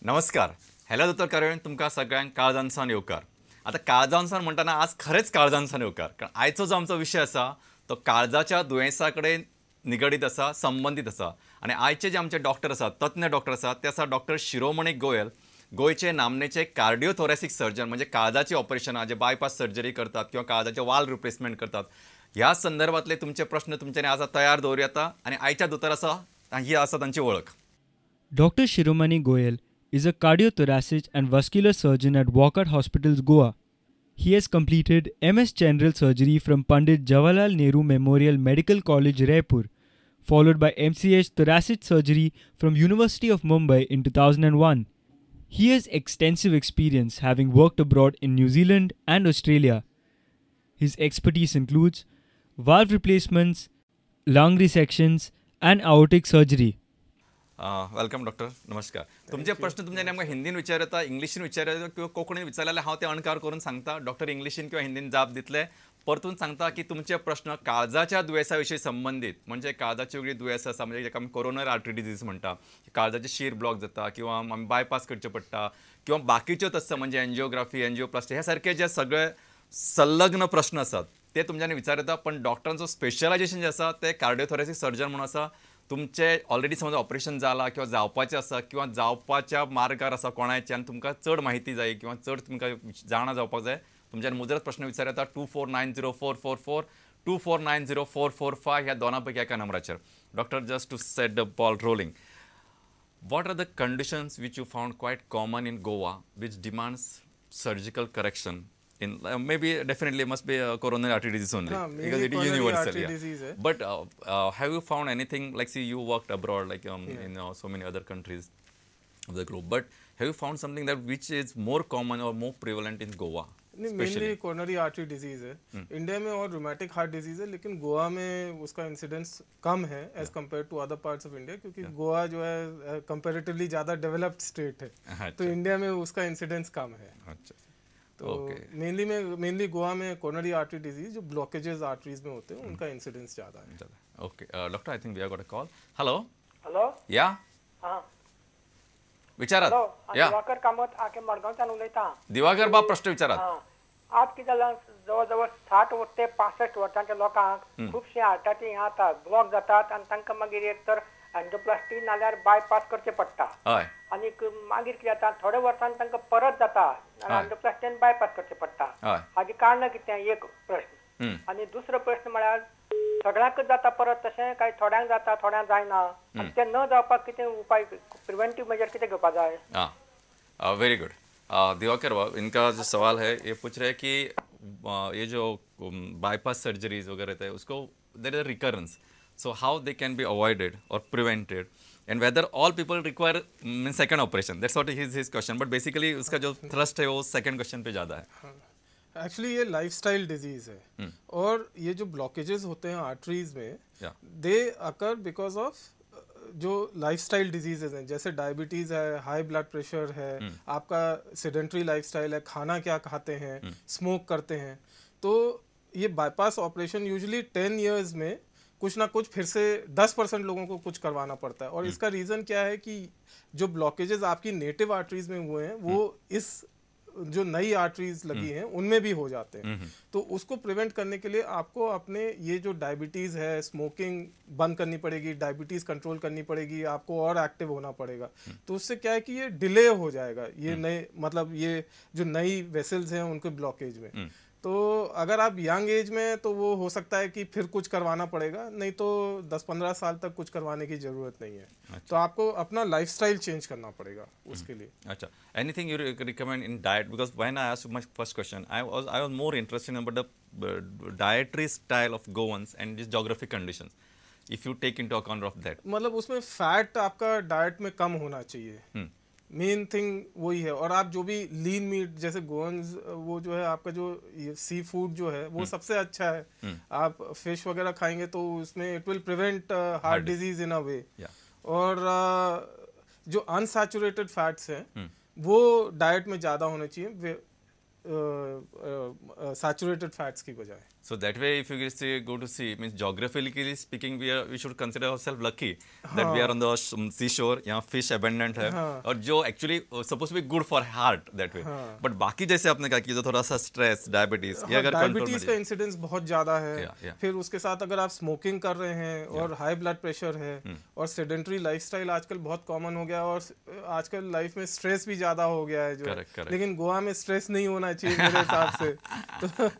नमस्कार, हॅलो दोतोर कार्यावळीन तुमकां सगळ्यांक काळजांसान येवकार. आतां काळजांसान म्हणटना आज खरेंच काळजांसान येवकार, कारण आयचो जो आमचो विशय आसा तो काळजाच्या दुयेंसा कडेन निगडीत आसा, संबंदीत आसा. आनी आयचे जे आमचे डॉक्टर आसात, तज्ञ डॉक्टर आसात, ते आसा डॉक्टर शिरोमणी गोयल, गोंयचे नामनेचे कार्डियोथोरॅसिक सर्जन, म्हणजे काळजाची ऑपरेशनां जे बायपास सर्जरी करतात किंवा काळजाचे वाल रिप्लेसमेंट करतात. ह्या संदर्भातले तुमचे प्रश्न तुमच्यानी आज तयार दवरूं येता. आनी आयच्या दोतोर आसा, ही आसा तांची वळख. Doctor Shiromani Goyal is a cardiothoracic and vascular surgeon at Wockhardt Hospitals, Goa. He has completed MS General Surgery from Pandit Jawaharlal Nehru Memorial Medical College, Raipur, followed by MCH Thoracic Surgery from University of Mumbai in 2001. He has extensive experience having worked abroad in New Zealand and Australia. His expertise includes valve replacements, lung resections and aortic surgery. Welcome doctor, नमस्कार. तुमचे प्रश्न तुमच्या आमकां हिंदीन विचार येता, इंग्लिशीन विचार येता किंवा कोंकणीन विचारल्यार हांव ते अणकार करून सांगता. डॉक्टर इंग्लिशीन किंवा हिंदीन जाप दितले. परतून सांगता की तुमचे प्रश्न काळजाच्या दुयेंसा विशीं संबंदीत, म्हणजे काळजाची वेगळी दुयेंस आसा, म्हणजे जेका आमी कोरोनरी आर्टरी डिजीज म्हणटा, काळजाची शीर ब्लॉक जाता किंवा आमी बायपास करचें पडटा किंवा बाकीच्यो तत्सम म्हणजे एन्जियोग्राफी, एन्जियोप्लास्टी ह्या सारके जे सगळे संलग्न प्रश्न आसात ते तुमच्यांनी विचार येता. पण डॉक्टरांचो स्पेशलायझेशन जे आसा ते कार्डियोथोरॅसिक सर्जन म्हणून आसा. तुमचे ऑलरेडी समज ऑपरेशन जाला किंवा जावपाचें आसा किंवा जावपाच्या मार्गार आसा कोणायचे आनी तुमकां चड म्हायती जाय किंवा चड तुमकां जाणा जावपाक जाय, तुमच्यान मुजरत प्रश्न विचार येता 2490444, 2490445 ह्या दोना पैकी एका नंबराचेर. Doctor, just to set the ball rolling, what are the conditions which you found quite common in Goa which demands surgical correction? In maybe definitely must be coronary artery disease only, because it is universal. Yeah. Disease, eh? But have you found anything like, see, you worked abroad, like in so many other countries of the globe, but have you found something that which is more common or more prevalent in Goa? नहीं, mainly coronary artery disease है India में और rheumatic heart disease है, लेकिन गोवा में उसका incidence कम है as compare to other parts of India, क्योंकि गोवा जो है कंपैरेटिवली ज़्यादा डेवलप्ड स्टेट है, तो इंडिया में उसका इंसिडेंस कम है. अच्छा, तो मेनली गोवा में कोरोनरी आर्टरी डिजीज जो ब्लॉकेजेस आर्टरीज में होते हैं उनका इंसिडेंस ज़्यादा है. Okay doctor, I think we have got a call. Hello. Hello. या हां, विचारात. या दिवाकर कामत आके मडगांवच्यान उलयता. दिवाकर बाब प्रश्न विचारात. आज कितें जालां, जवळ जवळ 60 ते 65 वर्सांच्या लोकांक खुबशे हार्टाचे हें जातात, ब्लॉक जातात आनी तांकां मागीर एक तर एन्जियोप्लास्टी नाल्यार बायपास करचें पडटा. आनीक मागीर कितें जाता, थोड्या वर्सान तांकां परत जाता, एन्जियोप्लास्टी आनी बायपास करचें पडटा. हाजें कारण कितें, एक प्रश्न. आनी दुसरो प्रश्न म्हळ्यार सगळ्यांकच जाता परत तशें काय थोड्यांक जाता, थोड्यांक जायना, आनी तें न जावपाक कितें उपाय, प्रिवेंटीव मेजर कितें घेवपाक जाय? वेरी गुड दिवाकर बाब, इनका जो सवाल है ये पूछ रहे हैं कि ये जो बाईपास सर्जरीज वगैरह थे उसको there is a recurrence, so how they can be avoided or prevented and whether all people require second operation, that's what is his question. But basically उसका जो थ्रस्ट है वो सेकंड क्वेश्चन पे ज़्यादा है. Actually ये lifestyle disease है और ये जो blockages होते हैं arteries में, दे अकर because of जो लाइफस्टाइल डिजीजेज हैं, जैसे डायबिटीज़ है, हाई ब्लड प्रेशर है, आपका सेडेंट्री लाइफस्टाइल है, खाना क्या खाते हैं, स्मोक करते हैं. तो ये बाईपास ऑपरेशन यूजुअली 10 इयर्स में कुछ ना कुछ फिर से 10% लोगों को कुछ करवाना पड़ता है. और इसका रीज़न क्या है कि जो ब्लॉकेजेस आपकी नेटिव आर्टरीज में हुए हैं वो इस जो नई आर्टरीज लगी हैं उनमें भी हो जाते हैं. तो उसको प्रिवेंट करने के लिए आपको अपने ये जो डायबिटीज़ है, स्मोकिंग बंद करनी पड़ेगी, डायबिटीज़ कंट्रोल करनी पड़ेगी, आपको और एक्टिव होना पड़ेगा. तो उससे क्या है कि ये डिले हो जाएगा, ये नए मतलब ये जो नई वेसल्स हैं उनके ब्लॉकेज में. तो अगर आप यंग एज में तो वो हो सकता है कि फिर कुछ करवाना पड़ेगा, नहीं तो 10-15 साल तक कुछ करवाने की ज़रूरत नहीं है. अच्छा। तो आपको अपना लाइफस्टाइल चेंज करना पड़ेगा उसके लिए. अच्छा, anything you recommend in diet? Because when I asked my first question, I was more interested about the dietary style of Goans and this geographic conditions, if you take into account of that. मतलब उसमें fat आपका diet में कम होना चाहिए, main thing वही है. और आप जो भी लीन मीट, जैसे गोवन्स, वो जो है आपका जो ये सी फूड जो है वो सबसे अच्छा है. आप फिश वगैरह खाएंगे तो उसमें it will prevent heart disease in a way. और जो अनसैचुरेटेड फैट्स हैं वो डाइट में ज़्यादा होने चाहिए. सैचुरेटेड फैट्स की बजाय। So that way if you see go to see means geographically speaking we should consider ourselves lucky that we are on the sea shore, यहाँ फिश अबंडेंट है। हाँ. और जो actually suppose to be good for heart that way. But बाकी जैसे आपने कहा कि जो थोड़ा सा स्ट्रेस, डायबिटीज, ये अगर डायबिटीज का इंसिडेंस बहुत ज़्यादा है, फिर उसके साथ अगर आप स्मोकिंग कर रहे हैं और हाई ब्लड प्रेशर है और सेडेंटरी लाइफस्टाइल आजकल बहुत कॉमन हो गया और आजकल लाइफ में स्ट्रेस भी ज़्यादा हो गया है जो correct, correct. लेकिन गोवा में स्ट्रेस नहीं होना चाहिए मेरे हिसाब से। तो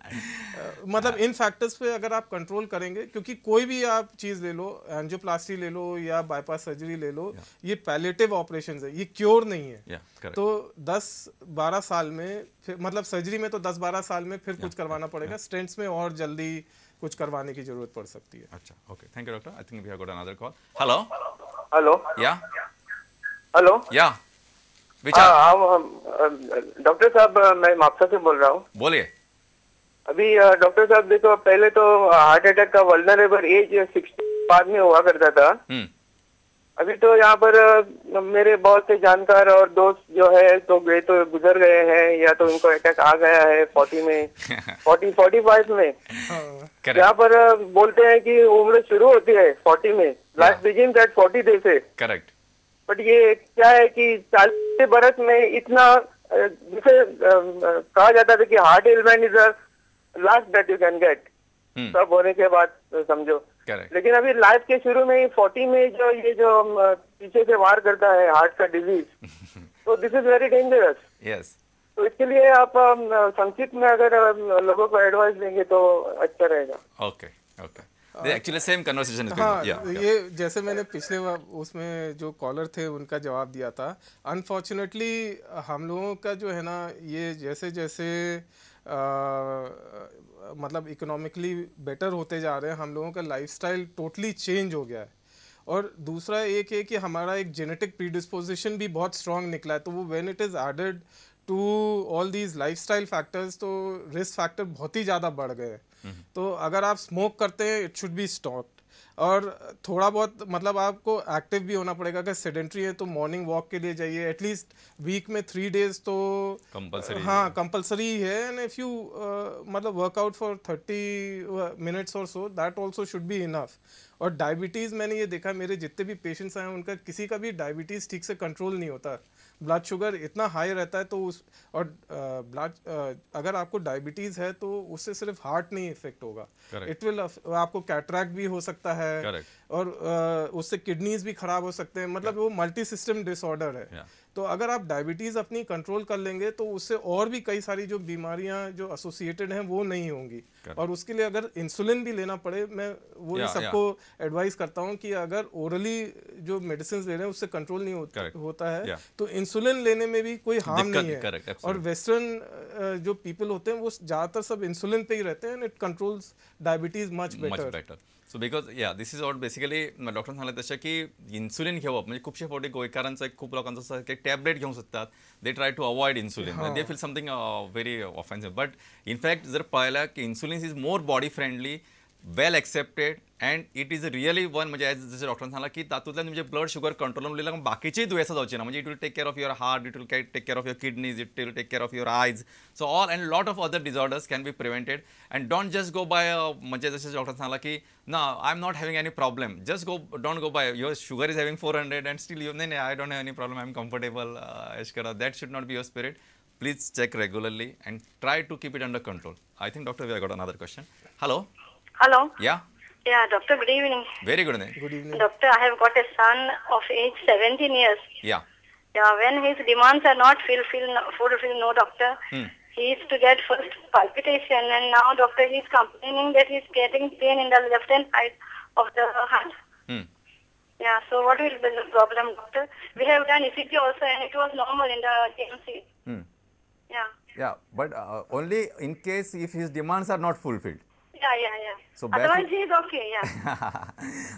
मतलब इन फैक्टर्स पे अगर आप कंट्रोल करेंगे, क्योंकि कोई भी आप चीज़ ले लो, एंजियोप्लास्टी ले लो या बाईपास सर्जरी ले लो, ये पैलेटिव ऑपरेशन है, ये क्योर नहीं है। तो 10-12 साल में फिर, मतलब सर्जरी में तो 10-12 साल में फिर कुछ करवाना पड़ेगा, स्टेंट्स में और जल्दी कुछ करवाने की जरूरत पड़ सकती है। अच्छा, okay, thank you doctor. I think we have got another call. Hello hello, yeah hello, yeah doctor साहब, मैं म्हापसा से बोल रहा हूँ। बोलिए। अभी डॉक्टर साहब देखो, पहले तो हार्ट अटैक का वल्नरेबल एज 60 बाद में हुआ करता था। अभी तो यहाँ पर मेरे बहुत से जानकार और दोस्त जो है तो गए तो गुजर गए हैं या तो उनको अटैक आ गया है 40 में, 40-45 में। यहाँ पर बोलते हैं कि उम्र शुरू होती है 40 में, लाइफ बिगिन्स एट 40 डे से। करेक्ट। बट ये क्या है कि 40 बरस में इतना, जिसे कहा जाता था कि heart ailment is a last that you can get, सब होने के बाद समझो। Correct. लेकिन अभी लाइफ के शुरू में ही 40 में जो ये जो पीछे से वार करता है हार्ट का डिजीज, तो this is very dangerous. Yes. तो इसके लिए आप संक्षिप्त में अगर लोगों को एडवाइस देंगे तो अच्छा रहेगा। Okay okay, actually same conversation. हाँ, ये जैसे मैंने पिछले उसमें जो कॉलर थे उनका जवाब दिया था। अनफॉर्चुनेटली हम लोगों का जो है ना, ये जैसे जैसे मतलब इकोनॉमिकली बेटर होते जा रहे हैं, हम लोगों का लाइफस्टाइल टोटली चेंज हो गया है। और दूसरा एक है कि हमारा एक जेनेटिक प्रीडिस्पोजिशन भी बहुत स्ट्रॉन्ग निकला है, तो वो when it is added to all these lifestyle factors, तो रिस्क फैक्टर बहुत ही ज़्यादा बढ़ गए हैं। तो अगर आप स्मोक करते हैं, it should be stopped. और थोड़ा बहुत मतलब आपको एक्टिव भी होना पड़ेगा। अगर सेडेंट्री है तो मॉर्निंग वॉक के लिए जाइए, एटलीस्ट वीक में 3 डेज तो कंपलसरी। हाँ, कंपलसरी है। एंड if you मतलब वर्कआउट फॉर 30 मिनट्स और so, that also should be enough. और डायबिटीज़ मैंने ये देखा, मेरे जितने भी पेशेंट्स आए हैं उनका किसी का भी डायबिटीज़ ठीक से कंट्रोल नहीं होता, ब्लड शुगर इतना हाई रहता है। तो उस और ब्लड अगर आपको डायबिटीज़ है तो उससे सिर्फ हार्ट नहीं इफेक्ट होगा, it will आपको कैटरैक्ट भी हो सकता है। Correct. और उससे किडनीज भी खराब हो सकते हैं, मतलब वो मल्टी सिस्टम डिसऑर्डर है। तो अगर आप डायबिटीज़ अपनी कंट्रोल कर लेंगे तो उससे और भी कई सारी जो बीमारियां जो एसोसिएटेड हैं वो नहीं होंगी। और उसके लिए अगर इंसुलिन भी लेना पड़े, मैं वो सबको एडवाइस करता हूँ कि अगर ओरली जो मेडिसिन ले रहे हैं उससे कंट्रोल नहीं होता है तो इंसुलिन लेने में भी कोई हार्म नहीं है। और वेस्टर्न जो पीपल होते हैं वो ज़्यादातर सब इंसुलिन पे ही रहते हैं, and it controls diabetes much better. So because yeah this is what basically doctor सांगलें तशें की इन्सुलीन घेवप म्हणजे खुबशे फावटी गोंयकारांचो एक खूब लोकांचो आसा की टॅबलेट घेवंक सोदतात, they try to avoid insulin, they feel something very offensive. But in fact जर पळयल्यार की insulin is more body friendly, well accepted, and it is really one म्हणजे एज जशें डॉक्टरान सांगलां की तातूंतल्यान तुमचें ब्लड शुगर कंट्रोलान उरलें बाकीचीय दुयेंसां जावचीं ना. म्हणजे it will take care of your heart, it will take care of your kidneys, it will take care of your eyes, so all and lot of other disorders can be prevented. And don't just go by म्हणजे जशें डॉक्टरान सांगलां की ना I am not having any problem, just go, don't go by your sugar is having 400 and still you नाही नाही I don't have any problem, I am comfortable, अशें करा, that should not be your spirit. Please check regularly and try to keep it under control. I think doctor we have got another question. Hello. Hello. Yeah. Yeah, doctor, good evening. Very good evening. Good evening. Doctor, I have got a son of age 17 years. Yeah. Yeah, when his demands are not fulfilled, no doctor, he is to get first palpitation, and now doctor, he is complaining that he is getting pain in the left hand side of the heart. Yeah, so what will be the problem, doctor? We have done ECG also and it was normal in the GMC. Yeah. Yeah, but only in case if his demands are not fulfilled. Yeah, yeah, yeah. So otherwise he is okay, yeah.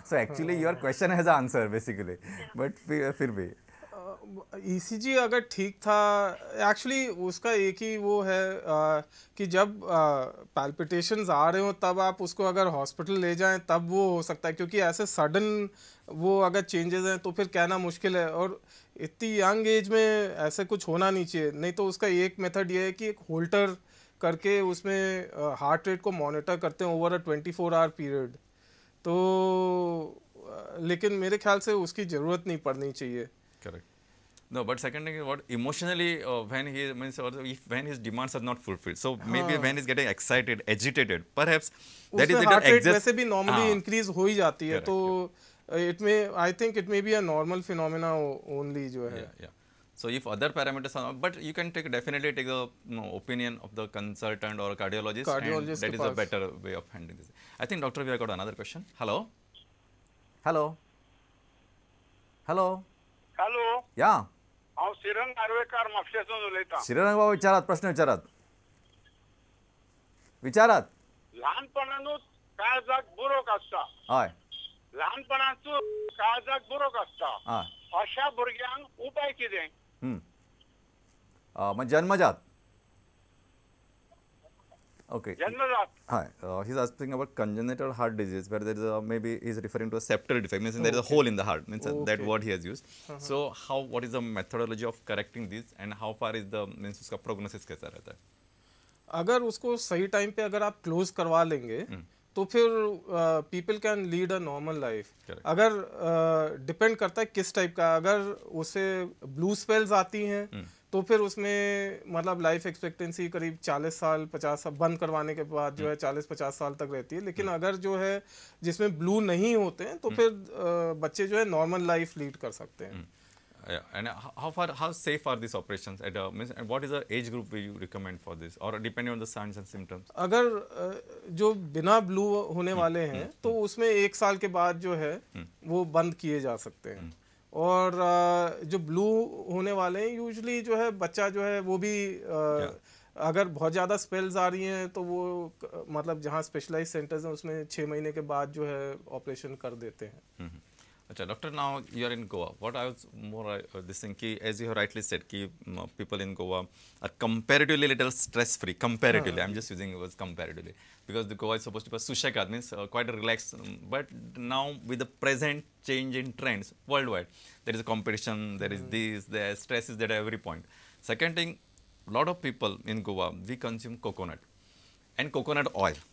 So actually your question has an answer basically, yeah. But फिर भी ECG अगर ठीक था, actually उसका एक ही वो है कि जब पैल्पिटेशंस आ रहे हो तब आप उसको अगर हॉस्पिटल ले जाएं तब वो हो सकता है, क्योंकि ऐसे सडन वो अगर चेंजेस हैं तो फिर कहना मुश्किल है, और इतनी यंग एज में ऐसे कुछ होना नहीं चाहिए। नहीं तो उसका एक मेथड ये है कि एक होल्टर करके उसमें हार्ट रेट को मॉनिटर करते हैं ओवर अ 24 आवर पीरियड, तो लेकिन मेरे ख्याल से उसकी ज़रूरत नहीं पड़नी चाहिए। Correct. No, but second thing is what emotionally when he means or if when his demands are not fulfilled, so maybe when he's getting excited, agitated, perhaps that is उसमें little heart rate exas- वैसे भी normally हाँ, increase हो ही जाती है, Correct, तो it may I think it may be a normal phenomena only जो है। Yeah, yeah. So if other parameters are not, but you can take definitely take the opinion of the consultant or cardiologist, and Cardiologist that K is a pass. better way of handling this. I think doctor, we have got another question. Hello, hello, hello. Hello. Yeah. हांव श्रीरंग नार्वेकार म्हापशेसून उलयतां. श्रीरंग बाबा विचारात, प्रश्न विचारात, विचारात. ल्हानपणानूच काळजाक बुरोक आसता. हय. ल्हानपणांतूच काळजाक बुरोक आसता. हय. अशा भुरग्यांक उपाय कितें? म्हणजे जन्मजात. Okay. जन्मजात. Hi, he's asking about congenital heart disease, where there is a, maybe he's referring to a septal defect, means there is a hole in the heart, means that word he has used. So how, what is the methodology of correcting this, and how far is the, means उसका prognosis कैसा रहता है? अगर उसको सही time pay अगर आप close करवा लेंगे तो फिर people can lead a normal life. अगर डिपेंड करता है किस टाइप का, अगर उसे ब्लू स्पेल्स आती हैं तो फिर उसमें मतलब लाइफ एक्सपेक्टेंसी करीब 40 साल 50 साल बंद करवाने के बाद जो है 40-50 साल तक रहती है। लेकिन अगर जो है जिसमें ब्लू नहीं होते हैं तो फिर बच्चे जो है नॉर्मल लाइफ लीड कर सकते हैं। And how far, how safe are these operations at means, and what is the age group you recommend for this, or depending on the signs and symptoms? अगर जो बिना ब्लू होने वाले हैं तो उसमें 1 साल के बाद जो है वो बंद किए जा सकते हैं, और जो ब्लू होने वाले हैं यूजुअली जो है बच्चा जो है वो भी अगर बहुत ज़्यादा स्पेल्स आ रही हैं तो वो मतलब जहाँ स्पेशलाइज सेंटर्स हैं उसमें 6 महीने के बाद जो है ऑपरेशन कर देते हैं। अच्छा doctor, now you are in Goa. What I was more this thing कि as you have rightly said कि people in Goa are comparatively little stress free, comparatively, I am just using words comparatively, because the Goa is supposed to be सुशेगाद, means quite relax, but now with the present change in trends worldwide, there is a competition, there is this, there stress is there at every point. Second thing, lot of people in Goa, we consume coconut and coconut oil.